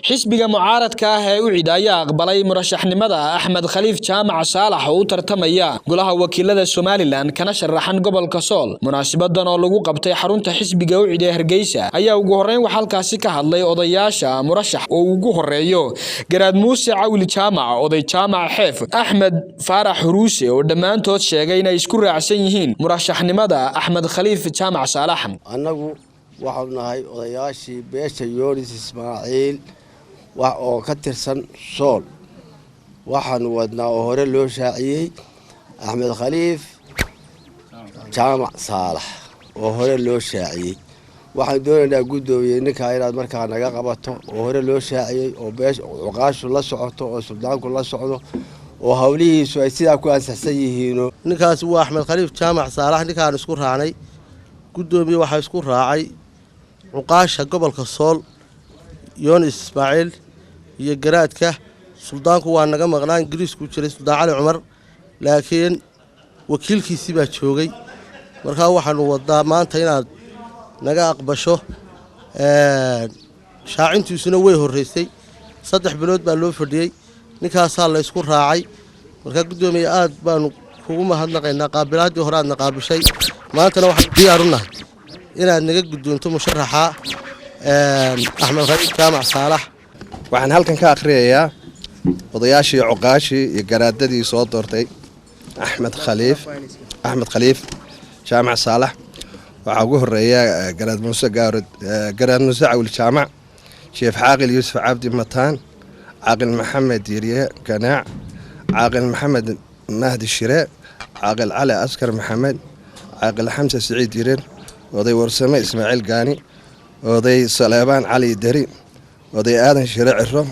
Xisbiga mucaaradka ah ee UCID ayaa aqbalay murashaxnimada Axmed Khaliif Jaamac Saalax oo u tartamaya golaha wakiilada Somaliland kana sharaxan gobolka Sool. Munaasibadan oo lagu qabtay xarunta xisbiga UCID ee Hargeysa ayaa ugu horeyn waxaa halkaasi ka hadlay odayaasha murashax oo ugu horeeyo Garaad Muuse Cawli Jaamac, Oday Jaamac Xeef, Axmed Faarax Huruuse, oo dhammaantood sheegay inay isku raacsan yihiin murashaxnimada Axmed Khaliif Jaamac Saalax. Annagu waxaanu nahay odayaashii beesha Yoonis Ismaaciil wax oo ka tirsan Sool. Waxaanu wadnaa oo hore loo shaaciyey Axmed Khaliif Jaamac Saalax oo hore loo shaaciyey. Waxaanu doonaynaa, guddoomiye, ninkaa inaad markaa naga qabato oo hore loo shaaciyey, oo beesha cuqaashu la socoto, oo suldaanku la socdo, oo howlihiisu ay sidaa ku ansaxsan yihiino. Ninkaasi waa Axmed Khaliif Jaamac Saalax. Ninkaan isku raacnay, guddoomiye, waxaa isku raacay cuqaasha gobolka Sool, Yoonis Ismaaciil iyo garaadka. Suldaanku waa naga maqnaa, Ingiriisku jiray, Suldaan Cali Cumar, laakiin wakiilkiisii baa joogay. Markaa waxaanu wadaa maanta inaad naga aqbasho. Shaacintiisuna way horreysay, 3 bilood baa loo fadhiyey. Ninkaasaa la ysku raacay. Markaa, guddoomiye, aad baanu kugu mahadnaqaynaa qaabilaaddii hore aadna qaabishay. Maantana waxaanu diyaar u nahay inaad naga guddoonto musharaxa Axmed Khaliif Jaamac Saalax. Waxaan halkan ka akhriyayaa odayaashii, cuqaashii iyo garaadadii soo doortay Axmed Khaliif Jaamac Saalax. Waxaa ugu horeeya Garaad Muuse Gaarod, Garaad Muuse Cawil Jaamac, Sheekh Caaqil Yuusuf Cabdi Mataan, Caaqil Maxamed Yirye Ganaac, Caaqil Maxamed Mahdi Shire, Caaqil Cali Askar Maxamed, Caaqil Xamse Siciid Yirir, Oday Warsame Ismaaciil Gaani, Oday Saleebaan Cali Deri, Oday Aadan Shire Ciro,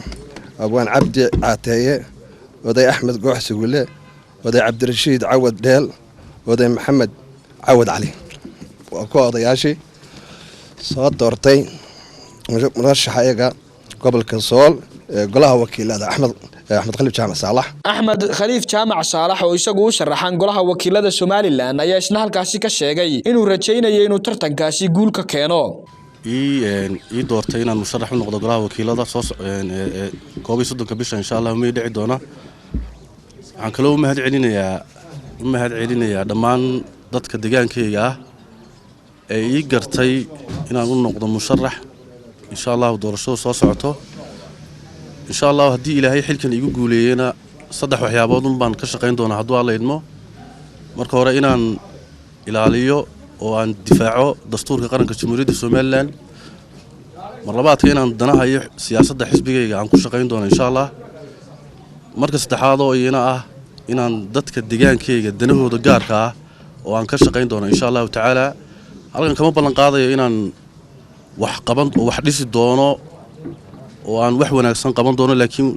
Abwaan Cabdi Caateeye, Oday Axmed Goox Sugule, Oday Cabdirashiid Cawad Dheel, Oday Maxamed Cawad Cali. Waa kuwa odayaashii soo doortay murashaxa iyaga gobolka Sool ee golaha wakiilada, Axmed Khaliif Jaamac Saalax. Axmed Khaliif Jaamac Saalax oo isagu u sharaxan golaha wakiilada Somaliland ayaa isna halkaasi ka sheegay inuu rajaynayo inuu tartankaasi guul ka keeno. Ii doortay inaan musharax u noqdo golaha wakiilada soo 31-ka bisha, insha Allah, may dhici doona. Waxaan kaloo u mahad celinayaa dhammaan dadka degaankayga ah ee ii gartay inaan u noqdo musharax, insha Allahu, doorashadu soo socoto. Insha Allahu, haddii Ilaahay xilkan iigu guuleeyena, saddex waxyaabood un baan ka shaqayn doonaa hadduu Alla idmo. Marka hore, inaan ilaaliyo oo aan difaaco dastuurka qaranka Jamhuuriyadda Somaliland. Mar labaadka, inaan danaha iyo siyaasadda xisbigayga aan ku shaqayn doono, insha Allah. Marka saddexaad oo iyana ah inaan dadka degaankayga danahooda gaarka ah oo aan ka shaqayn doono, insha Allahu tacaala. Halkan kama ballan qaadayo inaan wax qaban oo wax dhisi doono oo aan wax wanaagsan qaban doono, laakiin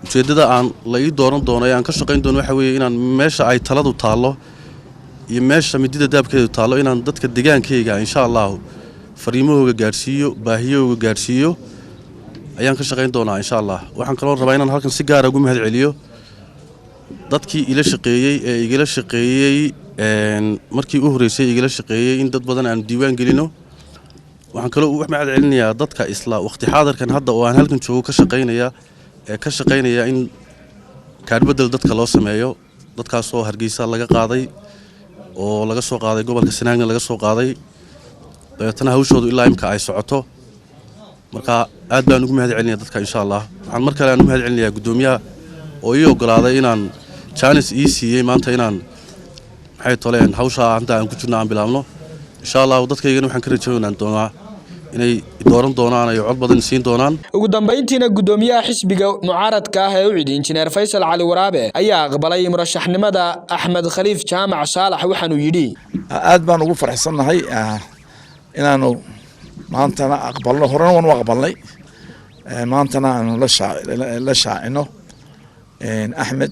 ujeeddada aan la ii dooran doono ee aan ka shaqayn doono waxa weeye inaan meesha ay taladu taallo iyo meesha midida daabkeedu taallo inaan dadka degaankayga, insha Allahu, fariimahooga gaadhsiiyo, baahiyahooga gaadhsiiyo ayaan ka shaqayn doonaa, insha Allah. Waxaan kaloo rabaa inaan halkan si gaara ugu mahad celiyo dadkii ila shaqeeyey ee igala shaqeeyey markii u horreysay, igala shaqeeyey in dad badan aanu diiwaan gelino. Waxaan kaloo u mahad celinayaa dadka isla waqti xaadirkan hadda oo aan halkan joogo ka shaqaynaya ee ka shaqaynaya in kaadhbedel dadka loo sameeyo, dadkaasoo Hargeysa laga qaaday oo laga soo qaaday gobolka Sanaagna laga soo qaaday, dabeetana hawshoodu ilaa imka ay socoto. Marka aad baan ugu mahad celinaya dadka, insha Allah. Waxaan mar kale aan u mahad celinayaa guddoomiyaha oo ii ogolaaday inaan chance ii siiyey maanta inaan maxay toleen hawshaa hadda aan ku jirno aan bilaabno, insha Allahu. Dadkaygana waxaan ka rajaynaan doonaa inay dooran doonaan, ay cod badan siin doonaan. Ugu dambeyntiina, guddoomiyaha xisbiga mucaaradka ah ee UCID, Injineer Faysal Cali Waraabe, ayaa aqbalay murashaxnimada Axmed Khaliif Jaamac Saalax, waxaanuu yidhi: Aad baan ugu faraxsannahay inaanu maantana aqbalno. Horena waan u aqbalnay, maantana aanu la shaacino Axmed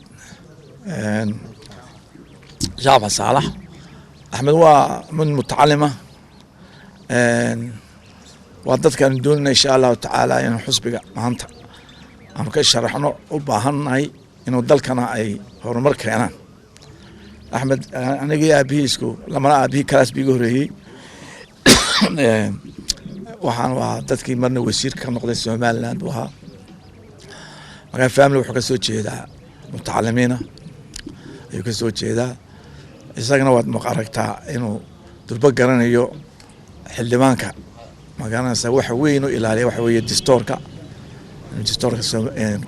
Jaamac Saalax. Axmed waa mid mutacalima, waa dadkaanu doonayna, insha Allahu tacaala, inuu xusbiga maanta aanu ka sharaxno. U baahannahay inuu dalkana ay horumar keenaan. Axmed anigii aabihiisku lamana aabihii kalaas bi iga horeeyey. Waxaan ahaa dadkii marna wasiir ka noqday Somaliland buu ahaa. Markaa family wuxuu ka soo jeedaa mutacalimiina ayuu ka soo jeedaa. Isagana waad maq aragtaa inuu durbo garanayo xildhibaanka, magaranaysa, waxa weyn u ilaaliya waxa weeye distoorka, inuu distoorka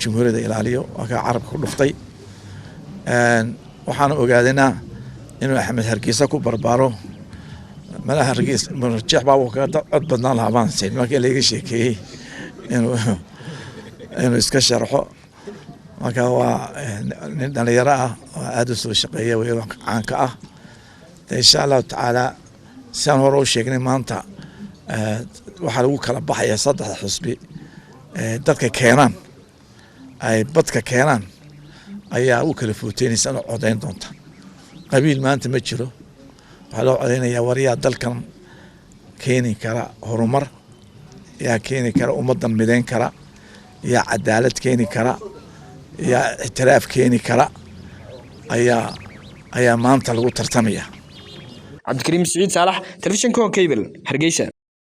jamhuuriyadda ilaaliyo. Waa kaa carabka ku dhuftay. Waxaana ogaadaynaa inuu Axmed Hargeysa ku barbaaro. Malaha Hargeysa Murjeex baa uu kaga cod badnaan lahaa baan siin markii laiga sheekeeyey inuu iska sharxo. Marka waa nin dhalinyaro ah oo aada u soo shaqeeya wey, caanka ah. De insha Allahu tacaala, sidaan hore u sheegnay, maanta waxaa lagu kala baxaya saddexda xusbi, dadka keenaan ay badka keenaan ayaa u kala footeynaysa inuu codayn doonta. Qabiil maanta ma jiro. Waxaa loo codeynayaa waryaa dalkan keeni kara horumar, yaa keeni kara ummaddan mideyn kara, yaa cadaalad keeni kara, yaa ictiraaf keeni kara ayaa maanta lagu tartamaya. Cabdikariim Siciid Saalax, telefishinka Cable, Hargeysa.